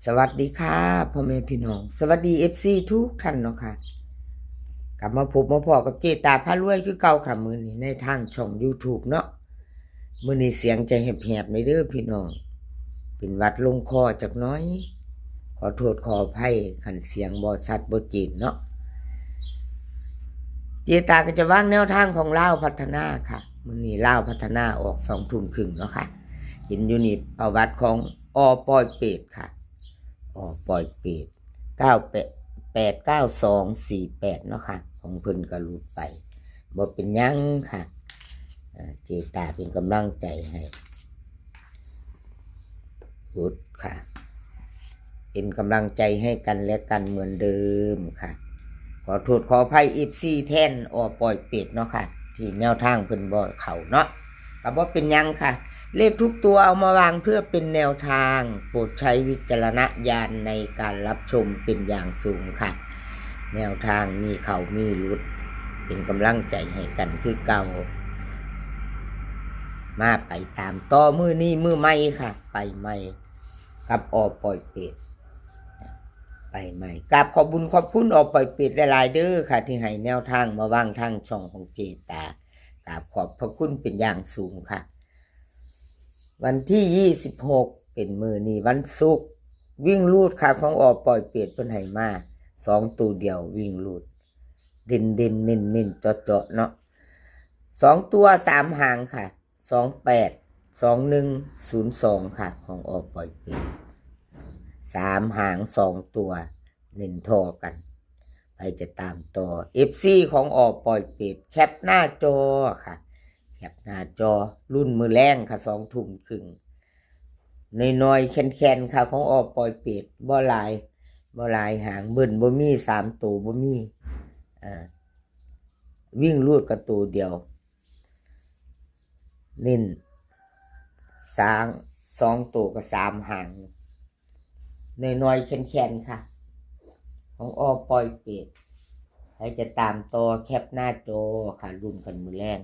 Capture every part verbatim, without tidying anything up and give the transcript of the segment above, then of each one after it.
สวัสดีค่ะ พ่อแม่พี่น้อง สวัสดี เอฟซี ทุกท่านเนาะค่ะ กลับมาพบมาพ้อกับเจตาพารวยคือเก่าค่ะ มื้อนี้ในทางช่อง YouTube เนาะ มื้อนี้เสียงจะแหบๆหน่อยเด้อพี่น้อง เป็นหวัดลงคอจักหน่อย ขอโทษขออภัยคันเสียงบ่ชัดบ่เจนเนาะ เจตาก็จะวางแนวทางของลาวพัฒนาค่ะ มื้อนี้ลาวพัฒนาออกสองทุ่มครึ่งเนาะค่ะ เห็นอยู่นี่ประวัติของ อ.ปอยเปตค่ะ อ.ปอยเปต เก้าแปด แปดเก้าสองสี่แปดเนาะค่ะ ของเพิ่นก็หลุดไป บ่เป็นหยังค่ะ อ่า เจตาเป็นกำลังใจให้ หลุดค่ะ เป็นกำลังใจให้กันและกันเหมือนเดิมค่ะ ขอโทษขออภัย เอฟซี แทน อ.ปอยเปตเนาะค่ะ ที่แนวทางเพิ่นบ่เข้าเนาะ ก็บ่เป็นหยังค่ะ เลขทุกตัวเอามาวางเพื่อเป็นแนวทาง โปรดใช้วิจารณญาณในการรับชมเป็นอย่างสูงค่ะ แนวทางมีเข้ามีหลุด เป็นกำลังใจให้กันคือเก่า มาไปตามต่อ มื้อนี้มื้อใหม่ค่ะ ไปใหม่กับ อ.ปอยเปต ไปใหม่ กราบขอบบุญขอบคุณ อ.ปอยเปตหลายๆเด้อค่ะ ที่ให้แนวทางมาวางทางช่องของเจตา กราบขอบพระคุณเป็นอย่างสูงค่ะ วันที่ยี่สิบหกเป็นมื้อนี้วันศุกร์ วิ่งรูดค่ะ ของ อ.ปอยเปตเพิ่นให้มาสองตัวเดียววิ่งรูด เด่นๆเน้นๆเจาะๆเนาะ สองตัวสามหางค่ะ สองแปด สองหนึ่ง ศูนย์สองค่ะ ของ อ.ปอยเปต สามหางสองตัว เน้นท่อกัน ไปจะตามต่อ เอฟซี ของ อ.ปอยเปต แคปหน้าจอค่ะ แคปหน้าจอ รุ่นมื้อแลงค่ะ สองทุ่มครึ่ง น้อยๆแคนๆค่ะ ของ อ.ปอยเปต บ่หลาย บ่หลายหาง เบิ้ลบ่มี สามตัวบ่มี อ่า วิ่งรูดก็ตัวเดียว เน้นสาม สองตัวก็สามหาง น้อยๆแคนๆค่ะ ของ อ.ปอยเปต ใครจะตามต่อแคปหน้าจอค่ะ รุ่นกันมื้อแลง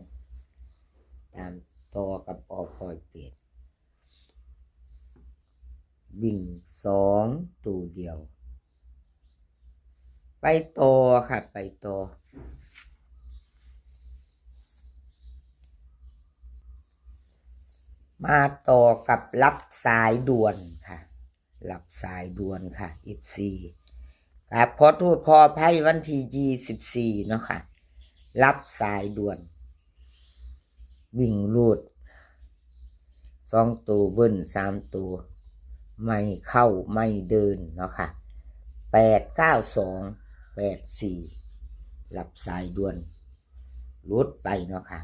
ตามต่อกับ อ.ปอยเปต วิ่งสองตัวเดียว ไปต่อค่ะ ไปต่อ มาต่อกับรับสายด่วนค่ะ รับสายด่วนค่ะ เอฟซี ครับ ขอโทษขออภัยวันที่ยี่สิบสี่เนาะค่ะ รับสายด่วน วิ่งรูด สองตัวเบิ้ล สามตัว ไม่เข้าไม่เดินเนาะค่ะ แปดเก้าสอง แปดสี่ รับสายด่วน หลุดไปเนาะค่ะ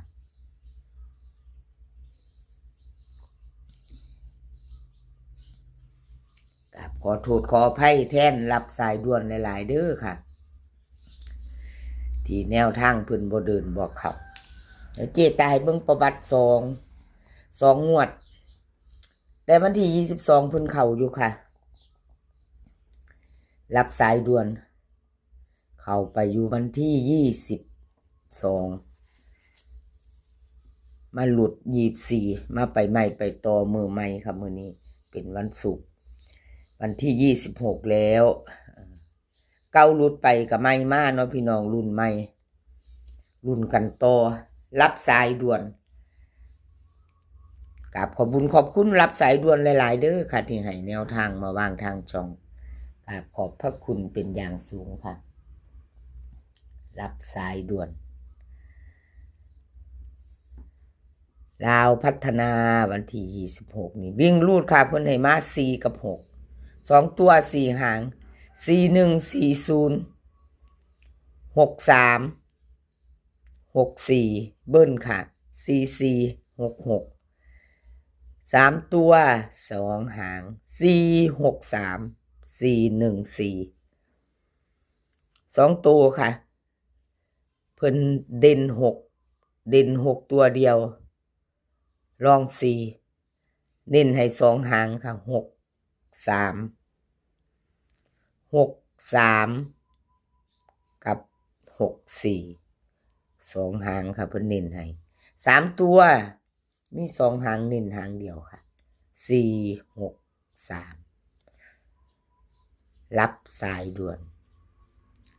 ครับ ขอโทษขออภัยแทนรับสายด่วนหลายๆเด้อค่ะ ที่แนวทางเพิ่นบ่เดินบ่เข้า แล้วเจตาให้เบิ่งประวัติสอง สองงวด แต่วันที่ยี่สิบสองเพิ่นเข้าอยู่ค่ะ รับสายด่วน เข้าไปอยู่วันที่ยี่สิบสอง มาหลุดยี่สิบสี่ มาไปใหม่ไปต่อมื้อใหม่ค่ะ มื้อนี้เป็นวันศุกร์ วันที่ยี่สิบหกแล้ว เก่าหลุดไปก็ใหม่มาเนาะพี่น้อง รุ่นใหม่ รุ่นกันต่อ รับสายด่วน กราบขอบบุญขอบคุณรับสายด่วนหลายๆเด้อค่ะ ที่ให้แนวทางมาวางทางช่อง กราบขอบพระคุณเป็นอย่างสูงค่ะ รับสายด่วน ลาวพัฒนาวันที่ยี่สิบหกนี่ วิ่งรูดค่ะ เพิ่นให้มาสี่กับหก สองตัวสี่หาง สี่หนึ่ง สี่ศูนย์ หกสาม หกสี่ เบิ้ลค่ะ สี่สี่ หกหก สามตัวสองหาง สี่หกสาม สี่หนึ่งสี่ สองตัวค่ะ เพิ่นเด่นหก เด่นหกตัวเดียว รองสี่ เน้นให้สองหางค่ะ หกสาม หกสาม กับ หกสี่ สองหางค่ะ เพิ่นเน้นให้ สามตัว มีสองหาง เน้นหางเดียวค่ะ สี่หกสาม รับสายด่วน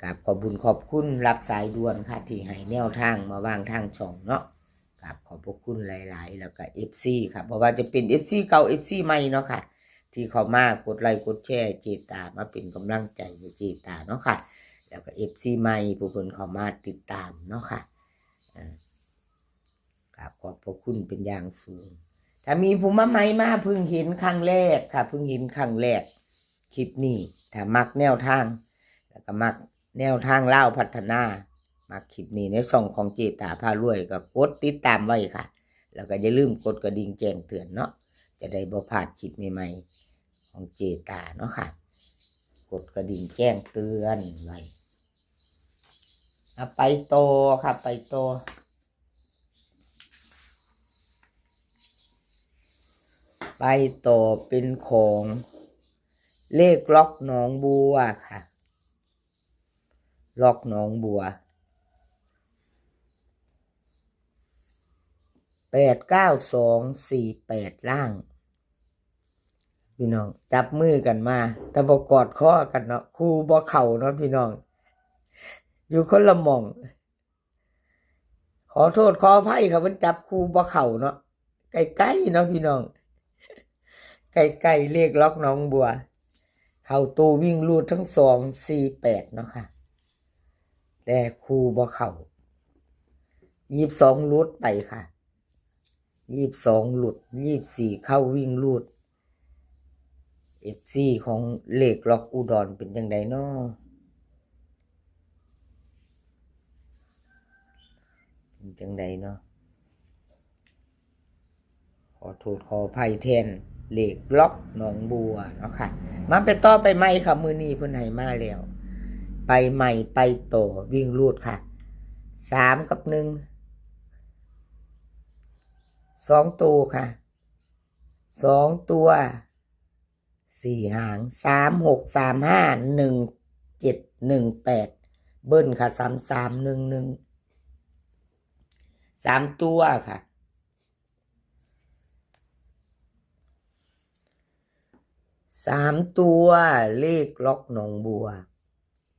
กราบขอบบุญขอบคุณรับสายด่วนค่ะ ที่ให้แนวทางมาวางทางช่องเนาะ กราบขอบพระคุณหลายๆ แล้วก็ เอฟซี ค่ะ เพราะว่าจะเป็น เอฟซี เก่า เอฟซี ใหม่เนาะค่ะ ที่เข้ามากดไลค์กดแชร์เจตา มาเป็นกำลังใจให้เจตาเนาะค่ะ แล้วก็ เอฟซี ใหม่ผู้เพิ่นเข้ามาติดตามเนาะค่ะ อ่า กราบขอบพระคุณเป็นอย่างสูง ถ้ามีผู้มาใหม่มาเพิ่งเห็นครั้งแรกค่ะ เพิ่งเห็นครั้งแรก คลิปนี้ ถ้ามักแนวทาง แล้วก็มักแนวทางลาวพัฒนา มักคลิปนี้ในช่องของเจตาพารวย ก็กดติดตามไว้ค่ะ แล้วก็อย่าลืมกดกระดิ่งแจ้งเตือนเนาะ จะได้บ่พลาดคลิปใหม่ๆ ของเจตาเนาะค่ะ กดกระดิ่งแจ้งเตือนไว้ เอาไปต่อค่ะ ไปต่อ ไปต่อเป็นของเลขล็อกหนองบัวค่ะ ล็อกหนองบัว แปดเก้าสองสี่แปด ล่าง พี่น้อง จับมือกันมา แต่บ่กอดคอกันเนาะ คู่บ่เข้าเนาะพี่น้อง อยู่คนละหม่อง ขอโทษขออภัยค่ะ มันจับคู่บ่เข้าเนาะ ใกล้ๆเนาะพี่น้อง ใกล้ๆเลขล็อกหนองบัว เข้าตัววิ่งรูดทั้งสอง สี่แปด เนาะค่ะ แต่คู่บ่เข้า ยี่สิบสอง หลุดไปค่ะ ยี่สิบสอง หลุด ยี่สิบสี่ เข้าวิ่งรูด เอฟซี ของเลขล็อกอุดรเป็นจังใดเนาะ เป็นจังใดเนาะ ขอโทษขออภัยแทนเลขล็อกหนองบัวเนาะค่ะ มาไปต่อไปใหม่ค่ะ มื้อนี้เพิ่นให้มาแล้ว ไปใหม่ไปต่อวิ่งรูดค่ะ สาม กับ หนึ่ง สอง ตัวค่ะ สอง ตัว สี่ หาง สาม หก สาม ห้า หนึ่ง เจ็ด หนึ่ง แปด เบิ้ลค่ะ สาม สาม หนึ่ง หนึ่ง สาม ตัวค่ะ สาม ตัวเลขล็อกหนองบัว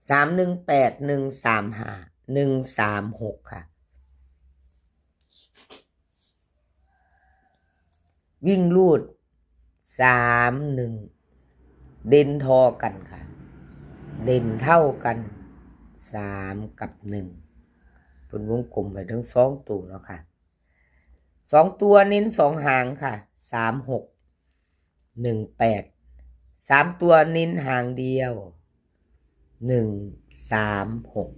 สาม หนึ่ง แปด หนึ่ง สาม ห้า หนึ่ง สาม หก ค่ะ วิ่งรูด สาม หนึ่ง เด่นทอกันค่ะ เด่นเท่ากัน สาม กับ หนึ่ง เพิ่นวงกลมให้ทั้งสองตัวเนาะค่ะ สอง ตัวเน้นสองหางค่ะ สาม หก หนึ่ง แปด สาม ตัวเน้นหางเดียว หนึ่ง สาม หก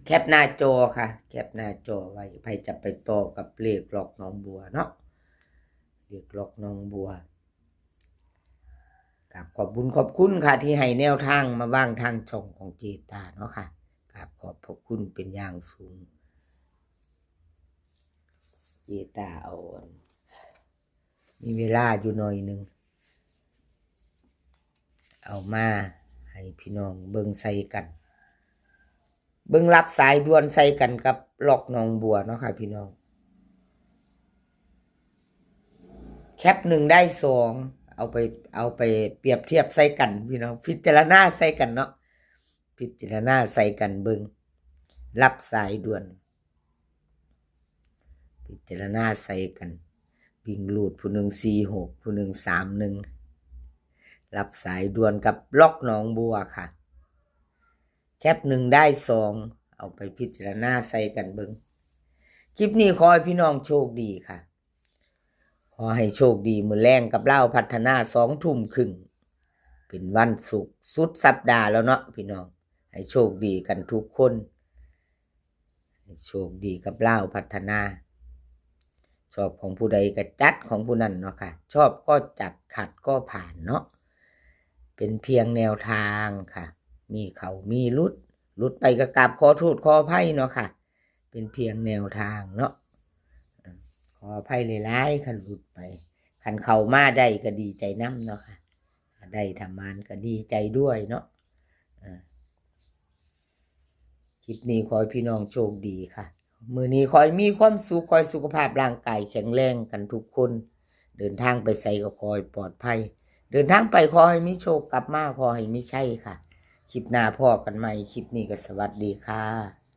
แคปหน้าจอค่ะ แคปหน้าจอไว้ ใครจะไปต่อกับเลขล็อกหนองบัวเนาะ เลขล็อกหนองบัว กราบขอบบุญขอบคุณค่ะ ที่ให้แนวทางมาวางทางช่องของเจตาเนาะค่ะ กราบขอบพระคุณเป็นอย่างสูง เจตาเอาอัน มีเวลาอยู่หน่อยหนึ่ง เอามาให้พี่น้องเบิ่งใส่กัน เบิ่งรับสายด่วนใส่กันกับล็อกหนองบัวเนาะค่ะพี่น้อง แคปหนึ่งได้สอง เอาไป เอาไปเปรียบเทียบใส่กันพี่น้อง พิจารณาใส่กันเนาะ พิจารณาใส่กันเบิ่ง รับสายด่วน พิจารณาใส่กัน วิ่งรูดผู้หนึ่ง สี่ หก ผู้หนึ่ง สาม หนึ่ง รับสายด่วนกับล็อกหนองบัวค่ะ แคปหนึ่งได้สอง เอาไปพิจารณาใส่กันเบิ่ง คลิปนี้ขอให้พี่น้องโชคดีค่ะ ขอให้โชคดีมื้อแลงกับลาวพัฒนา สองทุ่มครึ่ง เป็นวันศุกร์สุดสัปดาห์แล้วเนาะพี่น้อง ให้โชคดีกันทุกคน ให้โชคดีกับลาวพัฒนา ชอบของผู้ใดก็จัดของผู้นั้นเนาะค่ะ ชอบก็จัด ขัดก็ผ่านเนาะ เป็นเพียงแนวทางค่ะ มีเข้ามีหลุด หลุดไปก็กราบขอโทษขออภัยเนาะค่ะ เป็นเพียงแนวทางเนาะ ขออภัยหลายๆ คันหลุดไป คันเข้ามาได้ก็ดีใจนำเนาะค่ะ ได้ทำมานก็ดีใจด้วยเนาะ อ่า คลิปนี้ขอให้พี่น้องโชคดีค่ะ มื้อนี้ขอให้มีความสุข ขอให้สุขภาพร่างกายแข็งแรงกันทุกคน เดินทางไปไสก็ขอให้ปลอดภัย เดินทางไปขอให้มีโชค กลับมาขอให้มีชัยค่ะ คลิปหน้าพ้อกันใหม่ คลิปนี้ก็สวัสดีค่ะ